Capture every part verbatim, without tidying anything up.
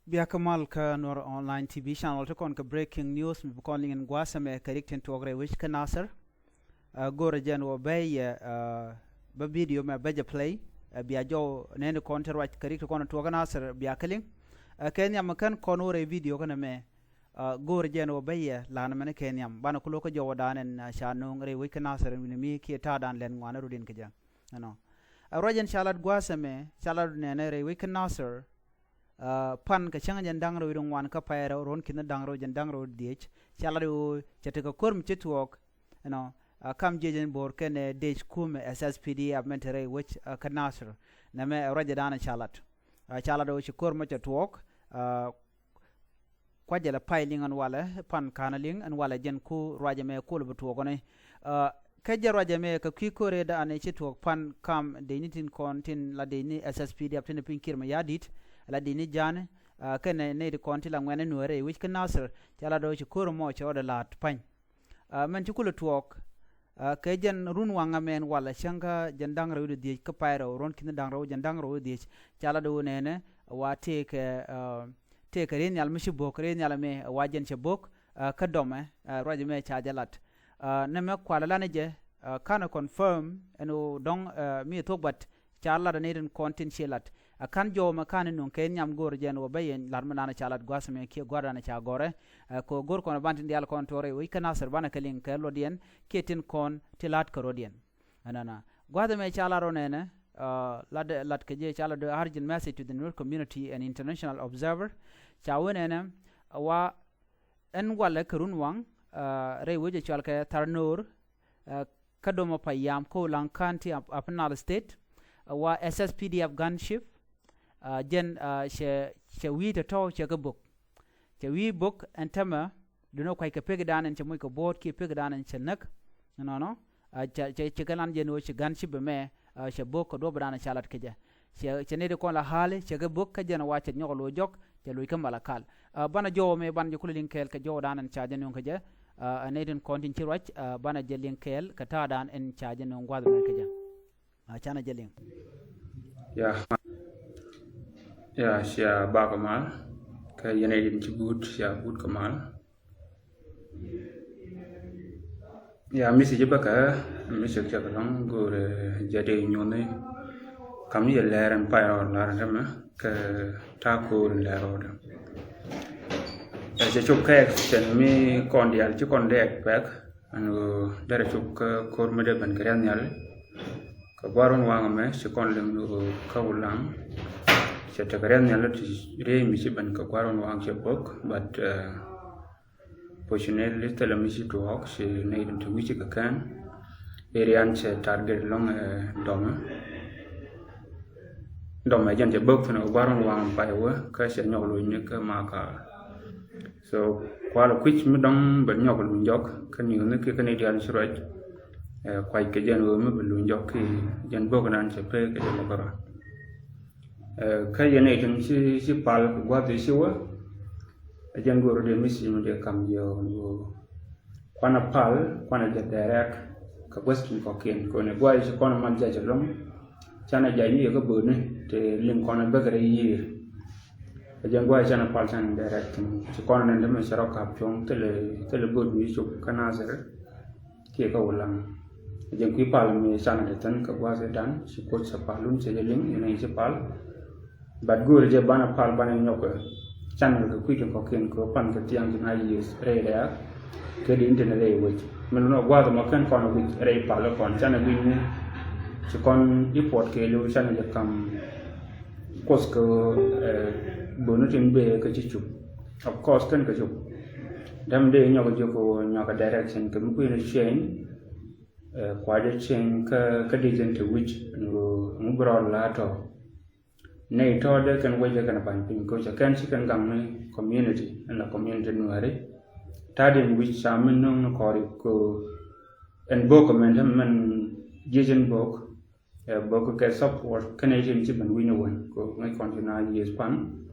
Bia kä mal kä Nuɔr Online T V channel ti kɔn kɛ breaking news mi bi kɔn liŋ in gua̱a̱th ɛmɛ kɛ rik tin tuɔɔk rɛy wec kä Nasir. Ɛ, go̱rɛ jɛn wä bɛy yɛ, ɛ, bä video mɛ bä jɛ play. Ɛ, bia jɔw nɛni kɔn ti ruac kɛ rik ti kɔn tuɔɔk kä Nasir bia kä liŋ. Ɛ, kɛ nhiam kɛn kɔn wä rɛy video kɛn ɛmɛ. Ɛ, go̱rɛ jɛn wä bɛy yɛ lan mɛn kɛ nhiam banɛ kulo kä jɔw wä dan ɛn, ɛ, ca no̱o̱ŋ rɛy wec kä Nasir ɛn wi̱ni mi kiɛ ta̱a̱ dan lɛn ŋuanɛ rut in kɛ jɛ. Ɛnɔ. Ɛ, ruac ɛn ca lat gua̱a̱th ɛmɛ ca lat nɛnɛ rɛy wec kä Nasir. Ɛ, pan kɛ cäŋ jɛn da̱ŋ rɛw wi̱cdɛ ŋuan kä pay rɛw ruɔ̱n ki̱n da̱ŋ rɛw jɛn da̱ŋ rɛw diec ca lat ɣöö cɛ tekɛ ko̱r mi ci tuɔɔk. Ɛnɔ, ɛ, kam jiec ɛn bo̱o̱r kɛnɛ dec kumɛ S S P D F mɛn te rɛy wec, ɛ, kä Nasir. Nɛmɛ ɛ ruacɛ da̱a̱n ca lat. Ɛ, ca lat ɣöö ci ko̱r mɔ cɛ tuɔɔk. Ɛ, kuacɛ lɛ pay liŋ ɛn walɛ pan ka̱n liŋ ɛn walɛ jɛn ku ruacɛ mɛ kol bi tuɔɔk ɔni. Ɛ, kä jɛ ruacɛ mɛ kɛ kui̱ ko̱r ëë da̱a̱n ci tuɔɔk pan kam dec ni tin kɔn tin la dec ni S S P D F tin piny ki̱r mɛ ya̱ di̱t la dec ni ja̱a̱n. Ɛ, kɛnɛ nɛy ti kɔn ti la ŋuɛ̈ni nuäärɛ i̱ wi̱c kä Nasir ca la dɔ̱ ci ko̱r mɔ cɛ rɔɔdɛ la̱a̱t pa̱ny. Ɛ, mɛn ci kulɛ tuɔɔk. Ɛ, kɛ jɛn run waŋ ɛmɛn walɛ cäŋ kä jɛn da̱ŋ rɛw wi̱cdɛ dhiec kä pay rɛw ruɔ̱n ki̱n da̱ŋ rɛw jɛn da̱ŋ rɛw wi̱cdɛ dhiec ca la dɔ̱ wä nɛnɛ. Ɛ, wa tëëkɛ, ɛ, tëëkɛ ri nhial mi ci bo̱k ri nhial ɛmɛ ɛ wa jɛn cɛ bo̱k. Ɛ, kä dɔmɛ, ɛ, ruac ɛmɛ ca jɛ lat. Ɛ, nɛmɛ kualɛ lanɛ jɛ, ɛ, kanɛ confirm ɛn ɣöö dɔ̱ŋ, ɛ, mi ɛ thok bat ca lat ɛ ni rin kɔn tin ci lat. Ɛ, kan jɔw mɛ kan in nuŋ kɛ nhiam go̱o̱r jɛn wä bä yɛn lat mi nanɛ ca lat gua̱th mɛ kiɛ gua̱r danɛ ca gɔrɛ. Ɛ, kɛ go̱o̱r kɔn ban tin diaal kɔn tuɔrɛ wec kä Nasir banɛ kɛ liŋ kɛ luɔtdiɛn kiɛ tin kɔn ti lat kä rɔ̱diɛn. Ɛnana gua̱th mɛ ca lat rɔ nɛnɛ. Ɛ, lat, lat kɛ jɛ ca lat urgent message to the Nuer community and international observer. Ca wä nɛnɛ, ɛ, wa ɛn walɛ kɛ run waŋ, ɛ, rɛy wec ɛ cɔal kɛ Thar No̱o̱r, ɛ, kä domɔ payam kä Ulaŋ County, Up-, Upper Nile State, ɛ, wa S S P D F gunship, ɛ, jɛn, ɛ, cɛ, cɛ wi̱i̱ tɔ̱tɔ̱ cɛ kɛ bo̱k. Cɛ wi̱i̱ bo̱k ɛn tämɛ, dunɛ kua̱c kɛ pek dan ɛn cɛ moc kɛ bo̱o̱t kiɛ pek dan ɛn cɛ näk. Ɛnɔnɔ, ɛ, cɛ, cɛ, cɛ kɛ lan jɛn ɣöö cɛ gunship ɛmɛ, ɛ, cɛ bo̱k kɛ duɔ̱p dan ca lat kɛ jɛ. Cɛ, cɛ nɛy ti kɔn la ha̱a̱li cɛ kɛ bo̱k kä jɛn wa cɛ nyɔk lo̱c jɔk, cɛ lo̱c kä Malakal. Ɛ, banɛ jɔw mɛ banɛ jɛ kulɛ liŋ kɛɛl kɛ jɔw dan ɛn ca jɛ nuŋ kɛ jɛ. Ɛ, nɛy tin kɔn tin ci ruac, ɛ, banɛ jɛ liŋ kɛɛl kɛ ta̱a̱ dan ɛn ca jɛ nuŋ gua̱th mɛ kɛ jɛ. Ɛ, canɛ jɛ liŋ. Ya. Ya, cia bakɔ mal. Kɛ yɛn nɛy tin ci buut, cia buut kɛ mal. Ya, misi ji̱ bäkɛ, misi cɛ kɛ lɔ̱ŋ go̱o̱rɛ jɛ dee nyuɔ̱ni. Kam ni yɛ lɛɛr ɛn pay rɔɔd lar ɛn tämɛ kɛ ta̱a̱ ko̱o̱r in lɛɛr rɔɔdɛ. Ɛ, cɛ cop kɛ action mi kɔn diaal ci kɔn dee expect ɛn ɣöö derɛ cop kä ko̱o̱r mi dee ben kɛ riath nhial. Kɛ gua̱r wun waŋ ɛmɛ ci kɔn liŋ ni ɣöö kä Ulaŋ cɛ tekɛ riath nhial ti riey mi ci ben kɛ gua̱r wun waŋ cɛ bo̱k, but, ɛ, fortunately thilɛ mi ci tuɔɔk, ci nɛy tin te wi̱ci kɛ kɛn. Area ni cɛ target lɔŋ, ɛ, dɔmɛ. Dɔmɛ jɛn cɛ bo̱k thin ɛ gua̱r wun waŋ pay wä kä cɛ nyɔk lo̱cni kä Makar. So kualɛ kui̱c mi dɔ̱ŋ bɛ nyɔk luny jɔk kä ni̱w ni kiɛ kä nɛy diaal ci ruac. Ɛ, kuac kɛ jɛn ɣöö mi bɛ luny jɔk ki jɛn bo̱k nan cɛ pek kɛ jɛ lɛ bärɔa. Ɛ, kä yɛn nɛy tin ci, ci pal kɛ gua̱th i̱ ci wä. Ɛ jɛn go̱o̱r dee mi ci mi dee kam yɛ ɣöö kuanɛ pal, kuanɛ jɛ direct kɛ gua̱th tin kɔ̱kiɛn kɛ ɣöö nɛ gua̱th i̱ ci kɔn mal jɛ cɛ lo̱ŋ. Canɛ jɛ nyuiɛ kä böötni ti liŋ kɔn ɛ bäkɛ rɛy yiëër. Ɛ jɛn gua̱th i̱ canɛ pal canɛ direct tin ci kɔn ɛ nɛn dee mi cɛ rɔ kap cuɔ̱ŋ thilɛ, thilɛ böötni cop kä Nasir kiɛ kä Ulaŋ. Jɛn kui̱ pal mi canɛ te thi̱n kɛ gua̱a̱th ëëdan ci Kuoth cɛ pal wun cɛ jɛ liŋ yɛn ci pal. But go̱o̱ri jɛ banɛ pal banɛ nyɔk kɛ canɛ kɛ kui̱ ti kɔ̱kiɛn kɛ pan kɛ thiaŋ ti na yiëth rɛy rɛ̈ɛ̈k. Kɛ di in te ni rɛy wec mi lun ɔ gua̱a̱th mɔ kɛn kɔn wi̱c rɛy pal kɔn canɛ wi̱c ni ci kɔn i̱ puɔt kɛɛliw canɛ jɛ kam Kuoth kɛ, ɛ, böni tin bëë kɛ ci cup. Of course kɛn kɛ cup. Däm dee nyɔk jɛ kɛ nyɔk kɛ direction kɛ mi kui̱n change. Ɛ, kua jɛ change kä, kä decision ti wi̱c ŋu bi rɔɔd la tɔ. Nɛy tɔ dee kɛn wec dee kɛn ba̱ny piny koc ɛ kɛn ci kɛn gaŋ ni community ɛn la community Nuääri. Ta̱a̱diɛn wi̱c ca min no̱o̱ŋ ni kɔɔri ko ɛn bo̱k ɛmɛn te mɛn jiec ɛn bo̱k. Ɛ, bä kɛ support kɛnɛ tin ci ben wi̱n wän ko ŋäc kɔn ci na yiëth pan.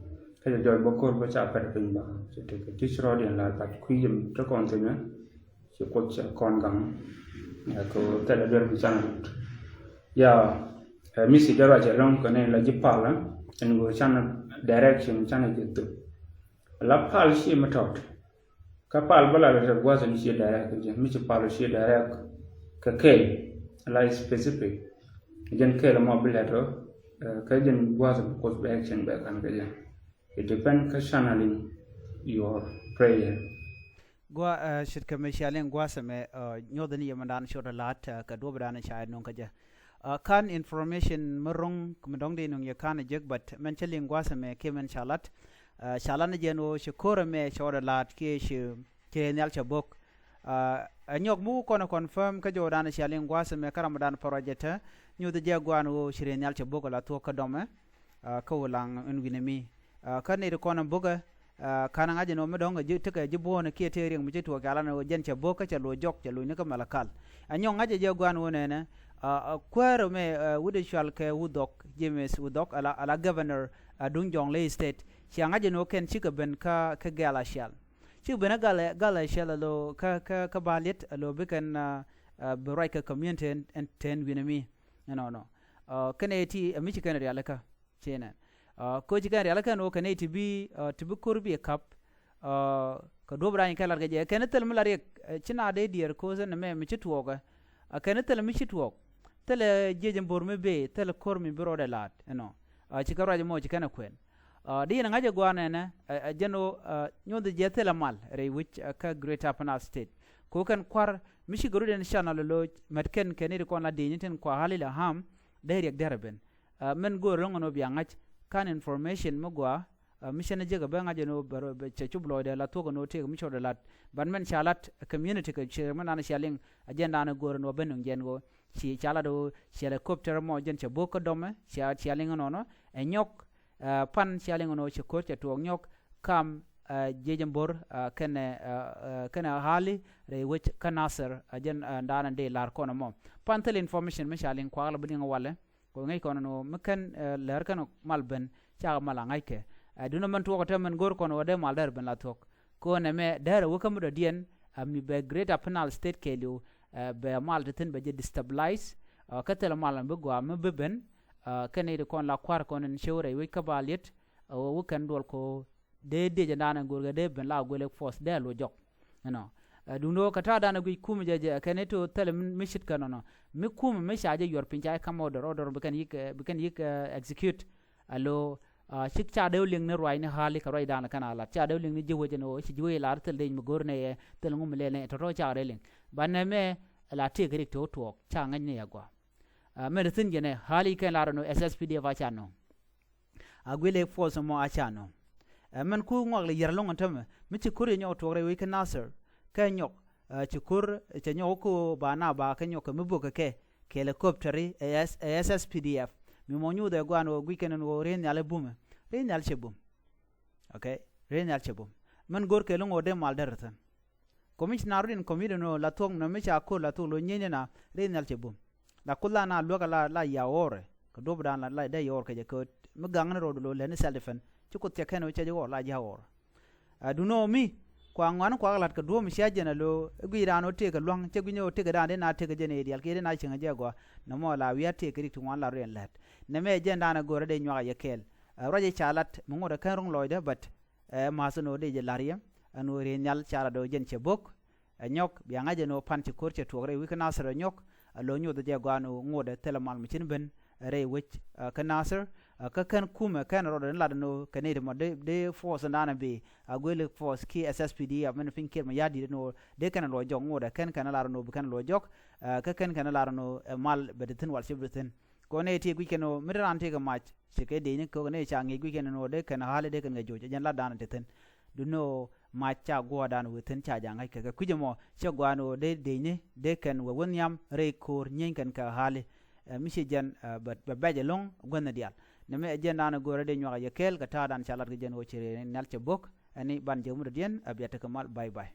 Kä jɛ jɔc bä ko̱r bä ca pɛt piny ba cɛ tekɛ ti ci rɔɔdiɛn lar bat kui̱ jɛ mi te kɔn thi̱n ɛ ci Kuoth cɛ kɔn gaŋ. Ɛ, ko thilɛ duer bi can rut. Ya, ɛ, misi dee ruac ɛlɔ̱ŋ kɛnɛ la ji̱ pal ɛ ɛn ɣöö can Direction canɛ jɛ thop. La pal ci mi tɔt. Kä pal bä la rɛ gua̱th ni ci direct kɛ jɛ, mi ci pal ci direct kɛ kɛl la specific. Jɛn kɛl mɔ bi lɛt rɔ, kä jɛn gua̱th bi Kuoth bɛ action bɛ kan kɛ jɛ. It depend kä channeling your prayer. Gua, ce̱tkɛ mi cia liŋ gua̱th ɛmɛ, nyuɔth ni yɛ mɛn dan ciot a la̱t kɛ duɔp dan ca nuŋ kä jɛ. Kan information mi ro̱ŋ mi dɔ̱ŋ di nuŋ yɛ kan jek, but mɛn cä liŋ gua̱th ɛmɛ kiɛ mɛn ca lat. Ca lat ni jɛn ɣöö ci ko̱r ɛmɛ cɛ ɣɔt ɛ la̱t kiɛ ci, ci rɛy nhial cɛ bo̱k. Ɛ nyɔk mi wä kɔn ɛ confirm kä jɔwdan cia liŋ gua̱th ɛmɛ kä ramdan pärɔcɛ te, nyuth jɛ gua̱a̱n ɣöö ci rɛy nhial cɛ bo̱k ɛ la thuɔ̱k kä dɔmɛ. Kä wä laŋ in wi̱nɛ mi kä nɛy ti kɔn ɛ bo̱kɛ. Kan ɛ ŋa̱c ɛn ɣöö mi dɔ̱ŋ tekɛ ji̱ buɔ̱ɔ̱n kiɛ tëë riɛŋ mi ci tuɔɔk ca lat ɛn ɣöö jɛn cɛ bo̱k kä cɛ lo̱c jɔk, cɛ lo̱c ni kä Malakal. Ɛ nyɔk ŋa̱c ɛ jɛ gua̱a̱n ɣöö nɛnɛ kuäär ɛmɛ wut ɛ cual kɛ Wudhɔk, James Wudhɔk, ala, ala governor duŋ Jonglei State. Cia ŋa̱c ɛn ɣöö kɛn cikɛ ben kä, kä Gɛl Acial. Cikɛ ben kä Gɛl, Gɛl Acial alo kä, kä, kä Baliet alo bi kɛn bi ruac kɛ community ɛn, ɛn tɛn wi̱nɛ mi. Ɛnɔnɔ. Kɛn ɛ ti ɛ mi ci kɛn rialikä. Ci nɛn. Ko ci kɛn rialikä ɛn ɣöö kɛn ɛ ti bi, ti bi ko̱r bi ɛ kap. Kɛ duɔ̱p rany kɛ lat kɛ jɛ kɛn thil mi la riɛk. Ci na dee diɛɛr ko̱th ɛn mɛ mi ci tuɔɔkɛ. Kɛn thil mi ci tuɔɔk. Thilɛ jiec ɛn bo̱r mi bee, thilɛ ko̱r mi bi rɔɔdɛ la̱t ɛnɔ. Ci kɛ ruac ɛmɔ ci kɛn ɛ kuɛn. Di yɛn ŋa̱c ɛ gua̱a̱r nɛnɛ ɛ jɛn ɣöö nyuɔth jɛ thilɛ mal rɛy wec kä Greater Upper Nile State. Ko kɛn kua̱r mi ci gɛ rut ɛn channel ɛ lo̱c mɛt kɛn kɛn i̱ ti kɔn la di̱i̱ni tin kua hali la ham dee riɛk derɛ ben. Mɛn go̱o̱r ro̱ŋ ɛn ɣöö bia ŋa̱c kan information mi gɔaa. Mi cɛn jek ɛ bɛ ŋa̱c ɛn ɣöö bɛ cɛ cup lɔcdɛ la thuɔ̱k ɛn ɣöö tëëk mi cɔɔdɛ lat. But mɛn ca lat community kɛ ciɛ mɛn dan cia liŋ. Ɛ jɛn dan ɛ go̱o̱r ɛn ɣöö ben nuŋ jɛn ɣöö ci ca lat ɣöö ci helicopter mɔ jɛn cɛ bo̱k kä dɔmɛ cia, cia liŋ ɛnɔnɔ. Ɛ nyɔk pan cia liŋ ɛnɔ cɛ ko̱r cɛ tuɔɔk nyɔk kam jiec ɛn bo̱r kɛnɛ, kɛnɛ hali rɛy wec kä Nasir. Jɛn dan ɛn dee lar kɔn ɛmɔ pan thil information mi ca liŋ kuak la bi liŋ walɛ. Kɔ ŋäc kɔn ɛn ɣöö mi kɛn lär kɛn mal ben cakɛ mal a ŋa̱ckɛ. Duundɛ mɛn tuɔɔk ɛ te mɛn go̱r kɔn ɣöö dee mal dɛr ben la thuɔ̱k. Kɔn ɛmɛ dɛr ɛ wä kä mi dɔ̱diɛn. Mi bɛ Greater Upper Nile State kɛɛliw bɛ mal ti thi̱n bɛ jɛ destabilize. Kä thil mal ɛn bi gɔaa mi bi ben. Kɛn i̱ ti kɔn la kua̱r kɔn ɛn ciew rɛy wec kä Baliet. Ɛ wä kɛn duɔl ko dee diec ɛn daanɛ go̱o̱rkɛ dee ben la guelek force dee a lo̱c jɔk. Ɛnɔ. Duundɛ ɣöö kɛ ta̱a̱ daanɛ guic kum jɛ jɛ kɛn i̱ to thilɛ mi, mi cit kɛn ɔnɔ mi kum mi ca jɛ yuɔr piny ca jɛ kam order, order bi kɛn yi̱k, bi kɛn yi̱k execute. Alo cik ca dee wä liŋ ni ruacni hali kɛ ruacdan kɛn a lat ca dee wä liŋ ni ji̱ wec ɛn ɣöö ci ji̱ wec lar thil dec mi go̱o̱r nɛ yɛ thil ŋum lɛl ni tɔ̱tɔ̱ ca dee liŋ. Banɛ mɛ la tëëk rik to̱ tuɔɔk ca ŋäc ni yɛ gɔaa. Mɛ ti thi̱n jɛnɛ hali kɛn lar ɛn ɣöö S S P D F a ca nöŋ. A guilek force mɔ a ca nöŋ. Ɛ mɛn ku ŋuak lɛ yɛr loŋ ɛn tämɛ mi ci ko̱r yɛ nyɔk tuɔɔk rɛy wec kä Nasir kɛ nyɔk. Ci ko̱r cɛ nyɔk kä ba na ba kɛ nyɔk kɛ mi bok kɛ kɛ kɛ helicopter i̱ ɛ S S P D F. Mi mɔ nyuuth ɛ guan ɣöö guic kɛn ɛn ɣöö rɛy nhial ɛ bumɛ, rɛy nhial cɛ bum. Okay. Rɛy nhial cɛ bum. Mɛn go̱r kɛ loŋ ɣöö dee mal dɛr thi̱n. Commissioner rot in community nɔ la thuɔ̱k nɔ mi ca ko̱r la thuɔ̱k lo̱c nyieeny ni na rɛy nhial cɛ bum. La kuth la na luäk la, la ya ɣɔrɛ kɛ duɔ̱p dan la, la dee ya ɣɔr kɛ jɛ kɛ mi gaŋ ni rɔɔd lo̱c lɛ ni self defense ci kuth cɛ kɛn ɣöö cɛ jɛ ɣɔr la ji̱ a ɣɔr. A duno mi kua ŋuan kua lat kɛ duɔ̱p mi cia jɛn a lo̱ i̱ guic dan ɣöö tëëk kɛ lua̱ŋ cɛ guic ni ɣöö tëëk dan dee na tëëk jɛ ni dial kiɛ dee na cieŋ jɛ gɔaa. Nɔmɔ la wi̱i̱ a tëëk kɛ rik ti ŋuan la rot in lät. Nɛmɛ jɛn dan a go̱rɛ dee nyuak a yɛ kɛɛl. Ruac i̱ ca lat mi ŋot ɛ kɛn ro̱ŋ lɔcdä but Ɛ ma̱a̱th ɛn ɣöö dee jɛ la̱r yɛ ɛn ɣöö rɛy nhial ca lat ɣöö jɛn cɛ bo̱k. Ɛ nyɔk bia ŋa̱c ɛn ɣöö pan ci ko̱r cɛ tuɔɔk rɛy wec kä Nasir ɛ nyɔk. Ɛ lo̱ nyoth jɛ gɔaa ɛn ɣöö ŋotdɛ thilɛ mal mi cin ben rɛy wec kä Nasir. Kä kɛn kumɛ kɛn rɔɔdɛ ni lat ɛn ɣöö kɛ nɛy ti mɔ dee, dee force ɛn da̱a̱n ɛ bi a guëëlik force kiɛ S S P D F mɛn piny kiɛt mɔ ya̱r di̱t ɛn ɣöö dee kɛn ɛ luɔc jɔk ŋotdɛ kɛn kɛn ɛ lar ɛn ɣöö bi kɛn ɛ luɔc jɔk. Kä kɛn kɛn ɛ lar ɛn ɣöö ɛ mal bɛ ti thi̱n wal cip ti thi̱n. Kɛ ɣöö nɛy ti guic kɛn ɣöö mi te raan tëëkɛ mac ci kɛ dëëcni kɛ ɣöö kɛ nɛy ca ŋi̱i̱c guic kɛn ɛn ɣöö dee kɛn ɛ ɣa̱li dee kɛn kɛ joc ɛ jɛn lat da̱a̱n ɛ te thi̱n. Duundɛ ɣöö mac ca guɔ̱ɔ̱r da̱a̱n wëë thi̱n ca ja̱ ŋa̱c kɛ kɛ kui̱c ɛmɔ cɛ gɔaa ɛn ɣöö dee dëëcni dee kɛn wä wä nhiam rɛy ko̱o̱r nyieeny kɛn kɛ ɣa̱li. Ɛ mi ci jɛn bɛ, bɛ bɛc ɛlɔ̱ŋ guänh ɛ diaal. Nɛmɛ ɛ jɛn da̱a̱n ɛ go̱o̱rä dee nyuak ɛ yɛ kɛɛl kɛ ta̱a̱ da̱a̱n ca lat kɛ jɛn ɣöö ci rɛy nhial cɛ bo̱k. Ɛni ban jɛ mudɔ̱diɛn ɛ bia tekɛ mal. Bye bye.